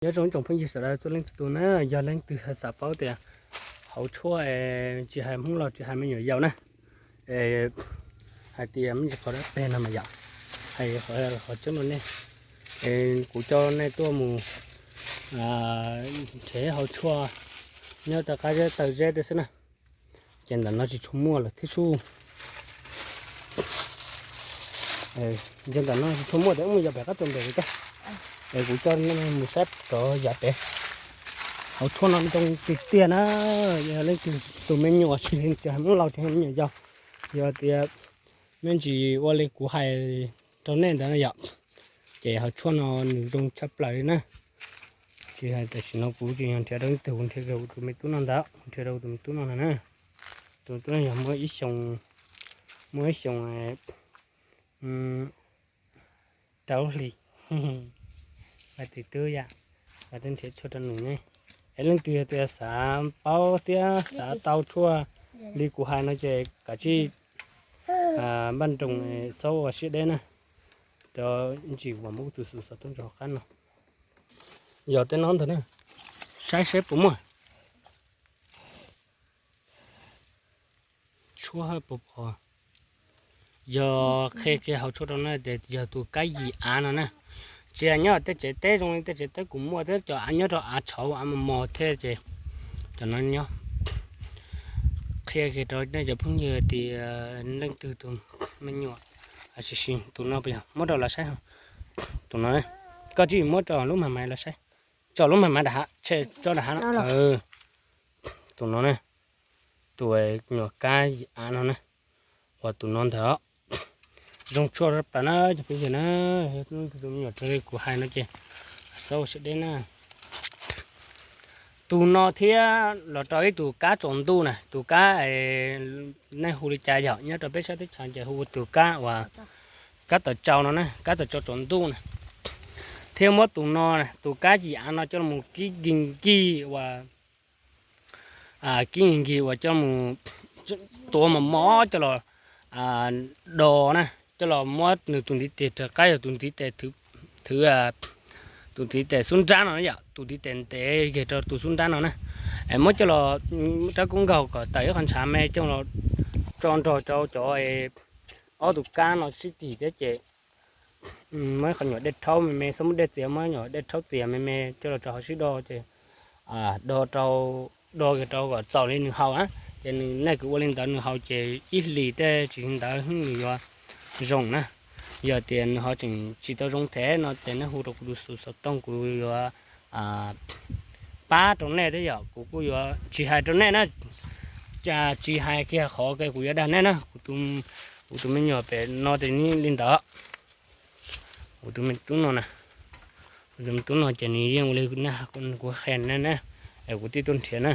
Nyob zoo ib tsoom phooj ywg sawv daws txhua leej txhua tus na, yog leej twg xav paub tias hauv tshuaj es tsis hais Hmoob laus tsis hais me nyuam yaus na, es hais tias me ntsis qhov dawb peg no mas yom, hais qhov tseeb rau nej, es kuv coj nej tuaj mus nrhiav hauv tshuaj nyob rau qab zeb taw zeb tej xwb na. Ces ntawm no tsis tshua muaj lawm thiab sub. Ces ntawm no tsis tshua muaj, ces wb mus yos pem qab tau npem li ko. Es kuv coj nej mus saib rov yav pem. Hauv tshuaj no ntoo tiag tiag na, yog leej twg tus me nyuam tsis hais Hmoob laus tsis hais me nyuam yaus, yog tias me ntsis ua li kuv hais rau nej ntawd no yom, ces hauv tshuaj no nws zoo tshaj plaws li na. Tsis hais tam sim no kuv tsis yog nrhiav rau leej twg, kuv nrhiav rau kuv tus me tub no ntawd, kuv nrhiav rau kuv tus me tub no na. Tus tub no yog muaj ib xyoo, muaj ib xyoo rau hli. Tus tub yam, kuv twb nrhiav tshuaj rau nws ne. Es leej twg yog tias xav paub thiab xav tau tshuaj li kuv hais no ces kav tsij npaj nroos xaub ua siab deb na. Rau ntsis uas muab kuv tus xov tooj ntsaws hauv qab no. Yog tej no ntag na, saib seb puas muaj. Tshuaj puas pom. Yog qhia kiag hauv tshuaj rau na, tias yog tus kab yim av no na. Tsis hais nyob tej tsev teb zoo li tej tsev teb kuv muaj thiab cov av nyob rau av tshauv av mos mos thiab ces cov no nyob. Qhia kiag rau nej cov phooj ywg tias leej twg tus me nyuam tsis siv tus no puas yog, muab rau lawv saib. Tus no, koj tsis muab rau lub mas mas lawv saib. Tso lub mas mas dam hav, tso dam hav no. Tus no ne, tus nyuam kab yim av no na, uas tus no ntag. Zoo tshuaj tshaj plaws na cov phooj ywg na, tus me nyuam raws li kuv hais no ces txhob ua siab deb na. Tus no thiab los rau ib tus kab tsaus ntuj na, tus kab nej hu li cas yom, nyob rau peb sab teb chaws ces hu ua tus kab uas kab tawm tsau no na, kab tawm tsau tsaus ntuj na. Thiab muab tus no, tus kab yim av no coj los kib nkig nkig uas kib nkig nkig uas coj mus tuav mos mos coj los do na, coj los muab nws tus ntiv tes rov qab yog tus ntiv tes thwv, tus ntiv tes xub nrab no na yom, tus ntiv tes ntev yig rau tus xub nrab no na. Es muab coj los rab kub nkaug kom tawm ib qho ntshav me coj los tso nrog rau cov ob tug kab no sib tig thiab ces muab qhov nyuam dej rhaub me me, xub muab dej txias, muab nyuam dej rhaub txias me me coj los rau hauv sib do ces do rau, do kiag rau kom txaus li nws haus na. Ces nws, nej kwv ua li ntawd nws haus ces ib hlis tej tsis ntawd nws yuav zoo na. Yog tias nws ho tseem tsis tau zoo thiab no ces nej hu rau kuv tus xov tooj kuv yuav pab rau nej thiab yom, kuv kuj yuav tsis hais rau nej na, tsis hais kiag qhov kuv yuav dag nej na, kuv tus me nyuam pem no ces li ntawd. Kuv tus me tub no na, kuv tus me tub no ces nws yeej ua li kuv qhia nej na, es kuv tib tuaj nrhiav na.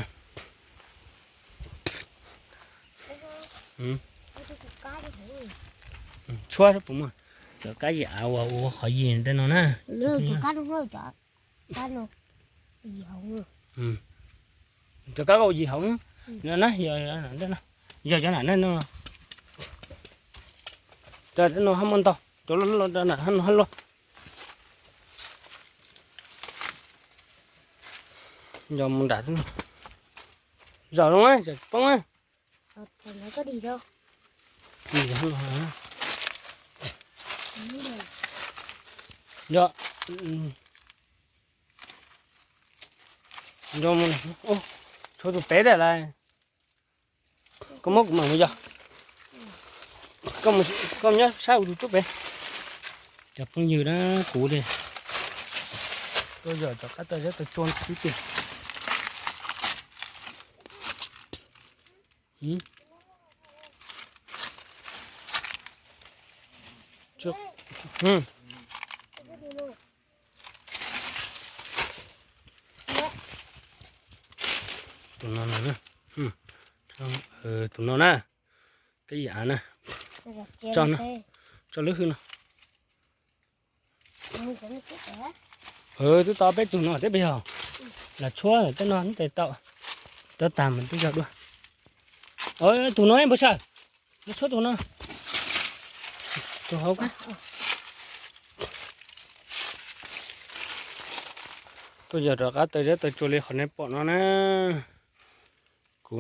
Tshuab puas muaj, cov kab yim av uas ua qhov yig tej no na. Cov kab ua yig hauv no na, yog cov nam no, cov no hab muaj ntau, cov no hab luaj. Yog mus nram, zom zoo, zom poob. Yog, yog, tshuav tus pem tas lawm. Koj muab kuv mam mus yog. Koj nyob saib kuv tus tub pem. Cov phooj ywg na, kuv li tuaj yog cov qab tawj zeb tawj tsua tib tiag. Tus no na, tus no na, kab yim av na, tso lub hwj no. Twb tau peb tug no thiab peb yog, lam tshuab tej no tes tau, tau tag mas twb yog dua. Tus no npawg sawm, mus tshuab tus no, tus hauv kab. Tuaj yos rov qab taws zeb taws tsua li qhov nej pom no na. Kuv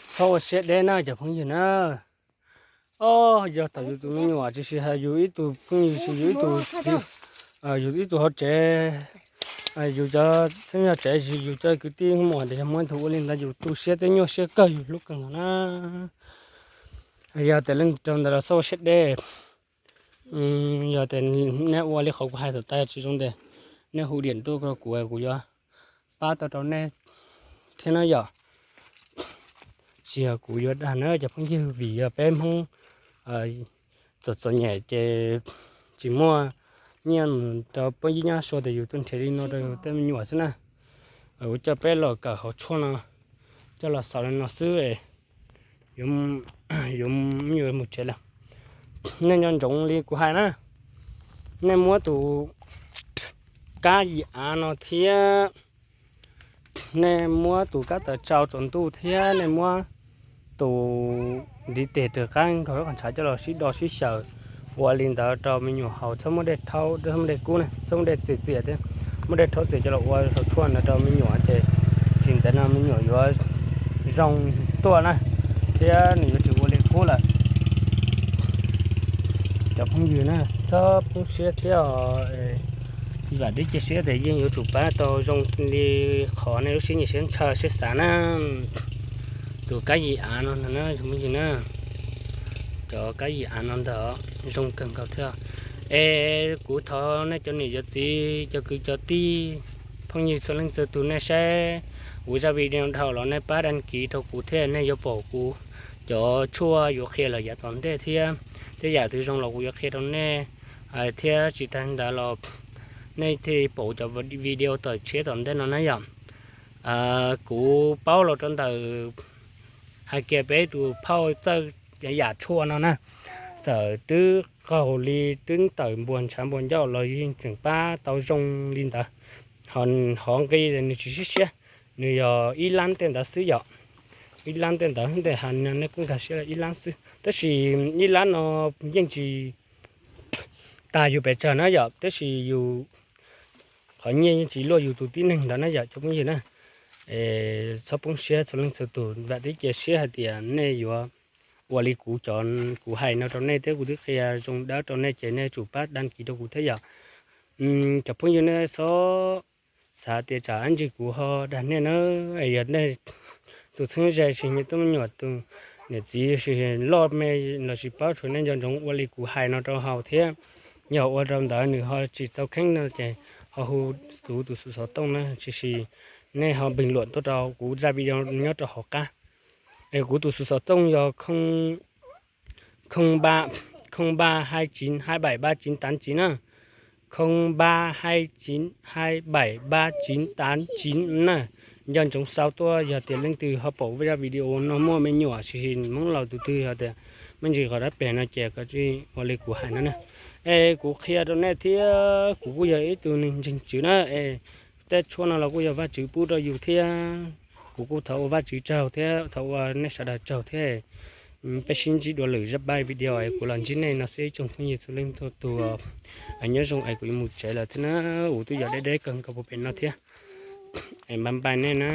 txhob ua siab deb na cov phooj ywg na. Os, yog thaum yus tus me nyuam tsis, tsis hais yus ib tug phooj ywg, tsis yus ib tug, yus ib tug hauv tsev, yus cov txheeb yog tsev, tsis yus cov kwv tij muam, ces yog muaj ib tug ua li ntawd yus tu siab thiab nyuaj siab kawg, yus hlub kawg nkaus na. Yog tias leej twg raug ntawd los txhob ua siab deb. Yog tias nej ua li qhov kuv hais thaum tas tsis zoo ntawd, nej hu diam tuaj rau kuv, kuv yuav pab tau rau nej thiab na yom. Tsis yog kuv yuav dag na cov phooj ywg, vim yog peb Hmoob txom txom nyem ces tsis muaj nyiaj mus rau pab yij nyab sua, ces yus tuaj nrhiav li no rau tej me nyuam xwb na. Kuv coj peb los kawm hauv tshuaj no, coj los xaus li no xwb, yuav, yuav mus tsev lawm. Nej nco ntsoov li kuv hais na, nej muab tus kab yim av no thiab nej muab tus kab tawv tsau tsaus ntuj thiab nej muab tus ntiv tes raws qab nkaus lub qhov ntshav coj los sib do sib xyaw ua li ntawd rau me nyuam haus, txhob muab dej rhaub, txhob muab dej kub na, txhob muab dej txias txias thiab, muab dej rhaub txias coj los ua saum tshuaj ntawd rau me nyuam ces tsis ntawd no me nyuam yuav zoo tuaj na, thiab nws yuav tsis ua li qub lawm. Cov phooj ywg na, txhob poob siab thiab os. Vam thiab cia siab tias yeej yuav tsum pab tau zoo li qhov nej lub siab nyiam siab ntshaw siab xav na. Tus kab yim av no ntag na cov phooj ywg na, cov kab yim av no ntag zoo kawg nkaus thiab. Es kuv thov nej cov niam cov txiv cov kwv cov tij phooj ywg txhua leej txhua tus nej saib kuv zaj video dhau los nej pab đăng ký rau kuv thiab nej yuav pom kuv cov tshuaj yuav qhia los yav tom ntej thiab, tej yam twg zoo los kuv yuav qhia rau nej thiab tsis tas ntawd los nej thiaj pom cov video tom tshiab tom ntej no na yom. Kuv paub los rau ntawm hais kiag peb tus phauj txawj yam tshuaj no na, txawm twb qaug li twb tawm npuas ntshav npuas ncauj los yeej tseem pab tau zoo li ntawd. Ho nqi nws tsis siab siab, nws yog ib lab tej ntawd xwb yom. Ib lab tej ntawd ntej ha nej kuj nkag siab ib lab xwb, tab sis ib lab no yeej tsis tas yus pes tsawg na yom, tab sis yus qhov nyiaj yeej tsis luaj yus tus tib neeg ntawd na yom cov phooj ywg na. Txhob poob siab txhua leej txhua tus, vam thiab cia siab hais tias nej yuav ua li kuv cov kuv hais no rau nej thiab kuv twb qhia zoo dawb rau nej ces nej tsum pab đăng ký rau kuv thiab yom. Cov phooj ywg nej txhob xav tias tsam ib ntsis kuv ho dag nej na, yog nej tus txheeb ze tsis nyiam tub me nyuam tus niam txiv loj me los sis paub tshuav nej nco ntsoov ua li kuv hais no rau haus thiab. Yog ua rau ntawd nws ho tsis tau kheeb no ces ho hu kuv tus xov tooj na, tsis nej ho bình luận tuaj rau kuv zaj video nyob rau hauv qab. Es kuv tus xov tooj yog không ba hai chín hai bảy ba chín tám chín na, không ba hai chín hai bảy ba chín tám chín na. Nco ntsoov sau tuaj yog tias leej twg ho pom zaj video no muaj me nyuam tsis Hmoob laus tus twg ho tias me ntsis qhov dab pem no ces koj ua li kuv hais no na. Es kuv qhia rau nej thiab, kuv kuj yog ib tug neeg ntseeg tswv na, es tej tshuaj no los kuj yog Vajtswv pub rau yus thiab. Kuv kuj thov ua Vajtswv tsaug thiab thov ua nej sawv daws tsaug thiab. Peb sib ntsib dua lwm zaj paj video es kuv los ntsib nej no xwb ib tsoom phooj ywg txhua leej txhua tus. Nyob zoo es kuv yuav mus tsev lawm thiab na, kuv twb yog deb deb kawg nkaus puag pem no thiab. Es bye bye nej na.